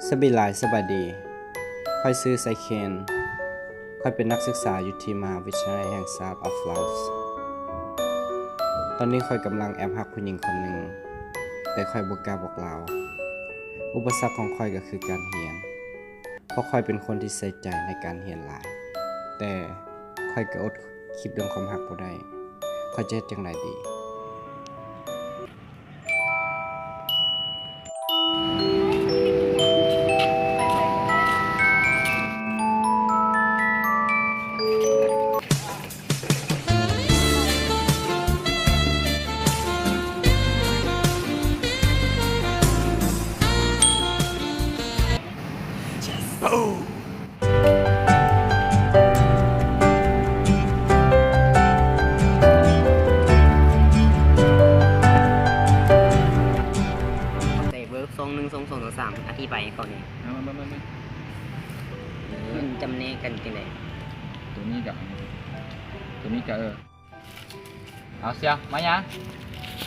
ສະບາຍດີ ສະບາຍດີ. ຂ້ອຍຊື່ໄຊເຄນ. ຂ້ອຍເປັນນັກສຶກສາຢູ່ທີ່ມະຫາວິທະຍາໄລແຫ່ງຊາດອອກຟອດ. ຕອນນີ້ຂ້ອຍກຳລັງແອບຮັກຜູ້ຍິງຄົນໜຶ່ງ, ແຕ່ຂ້ອຍບໍ່ກ້າບອກລາວ. ອຸປະສັກຂອງຂ້ອຍກໍຄືການຮຽນ. ເພາະຂ້ອຍເປັນຄົນທີ່ໃສ່ໃຈໃນການຮຽນຫຼາຍ, ແຕ່ຂ້ອຍກໍອົດຄິດເລື່ອງຄວາມຮັກບໍ່ໄດ້. ຂ້ອຍຈະເຮັດຈັ່ງໃດດີ? ໃສ່ເວີບ ສອງ ໜຶ່ງ ສອງ ສອງ ສາມ ອະທິບາຍໃຫ້ເຂົາແດ່. ມາ ມາ ມາ ມາ ເອີ ມັນຈຳແນກກັນຈັ່ງໃດ? ໂຕນີ້ກະ ໂຕນີ້ກະ ເອີ ເອົາ ສ່ຽວ ມາຫຍັງ?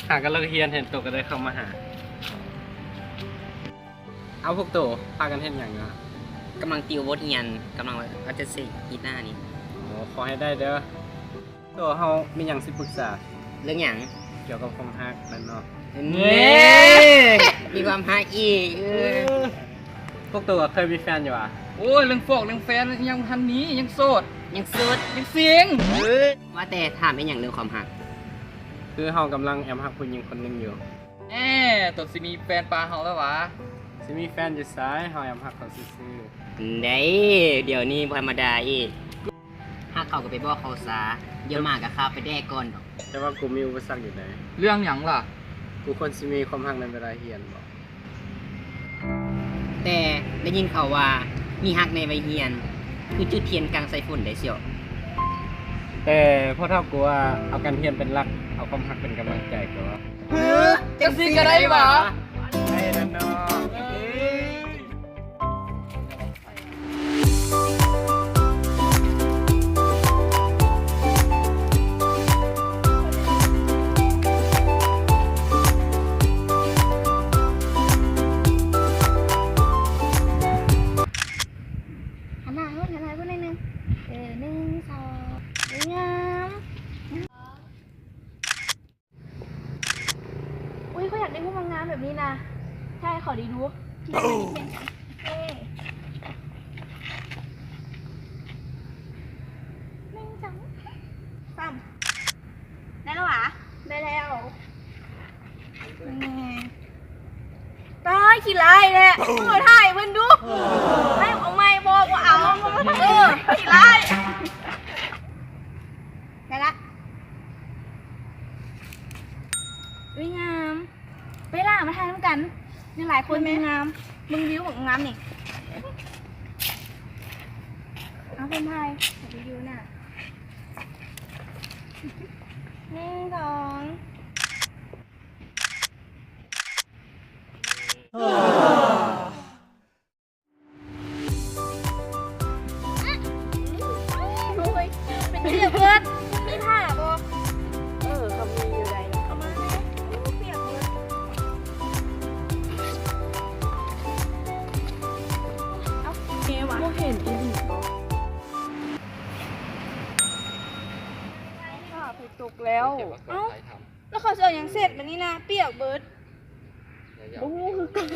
ຫາກຳລັງຮຽນ ເຫັນໂຕກໍເລີຍເຂົ້າມາຫາ. ເອົາ ພວກໂຕພາກັນເຮັດຫຍັງຢູ່? ກຳລັງຕິວບົດຮຽນ, ກຳລັງວ່າຈະເສກກີຕານີ້. ໂອ້ ຂໍໃຫ້ໄດ້ເດີ. ໂຕ ເຮົາມີຫຍັງຊິປຶກສາ. ເລື່ອງຫຍັງ? ກ່ຽວກັບຄວາມຮັກນັ້ນເນາະ. ເອີ ມີຄວາມຮັກອີກ. ເອີ ເອີ ພວກໂຕກໍເຄີຍມີແຟນຢູ່ຫວາ? ໂອ້ຍ ເລື່ອງຟອກເລື່ອງແຟນຍັງບໍ່ທັນມີ, ຍັງໂສດ ຍັງໂສດ ຍັງຊິງ. ເອີ ວ່າແຕ່ຖາມອີ່ຫຍັງເລື່ອງຄວາມຮັກ? ຄືເຮົາກຳລັງແອບຮັກຜູ້ຍິງຄົນໜຶ່ງຢູ່. ແນ່ ໂຕຊິມີແຟນປາເຮົາແລ້ວຫວາ? ຊິມີແຟນຢູ່ໃສ? ເຮົາແອບຮັກເຂົາຊື່ໆ. ໄດ້ ດຽວນີ້ບໍ່ທຳມະດາອີກ. ຫາກເຂົາກໍໄປບອກເຂົາຊາ, ດຽວໝາກໍຄາບໄປແດກກ່ອນດອກ. ແຕ່ວ່າກູມີອຸປະສັກຢູ່ໃດ໋. ເລື່ອງຫຍັງລະ? ກູຄວນຊິມີຄວາມຮັກໃນເວລາຮຽນບໍ? ແຕ່ໄດ້ຍິນເຂົາວ່າມີຮັກໃນໄວຮຽນ ຄືຈຸດທຽນກາງສາຍຝົນໄດ໋ສ່ຽວ. ແຕ່ພໍ່ເຖົ້າກູວ່າເອົາການຮຽນເປັນຫຼັກ, ເອົາຄວາມຮັກເປັນກຳລັງໃຈກວ່າ. ເຮີ ຈັ່ງຊີ້ກໍໄດ້ຫວາ? ໄດ້ແລ້ວເນາະ. ຫັນໜ້າເຮົາ ຫັນໜ້າເພິ່ນໜ້ອຍໜຶ່ງ. ເອີ ໜຶ່ງ ສອງ ງາມ. ອຸ້ຍ ຂ້ອຍຢາກໄດ້ຮູບງາມໆແບບນີ້ນະ. ຖ່າຍໃຫ້ເຂົາໄດ້ດູ. ທີ່ມັນມີພຽງກັນ. ໂອເຄ ໜຶ່ງ ສອງ ສາມ. ໄດ້ແລ້ວຫວາ? ໄດ້ແລ້ວ. ຕາຍ ຂີ້ຮ້າຍແທ້. ເອີ ຖ່າຍເພິ່ນດູ. ໃຫ້ເອົາໃໝ່ບໍ່? ບໍ່ເອົາ. ເອີ ຂີ້ຮ້າຍ. ໄດ້ລະ. ອຸ້ຍ ງາມ. ໄປລະ ມາຖ່າຍນຳກັນ. ມີຫຼາຍຄົນແມ່ນງາມ. ເບິ່ງວິວບັກງາມນີ້. ເອົາ ເພິ່ນຖ່າຍ ໄປຢູ່ໜ້າ. ໜຶ່ງ ສອງ. ໂອ້ຍ ເປັນຫຍັງເບິດ? ມີຜ້າບໍ່? ເອີ ເຂົາມີຢູ່ໃດ໋. ເອົາມາແດ່. ໂອ້ ປຽກເບິດ. ເອົາ ເອວະ ບໍ່ເຫັນອີ່ຫຼີບໍ? ຜ້າໄປຕົກແລ້ວ. ເອົ້າ ແລ້ວເຂົາຊິເອົາຫຍັງເຊັດບາດນີ້ນະ? ປຽກເບິດ. ບໍ່ຮູ້ຄືກັນ.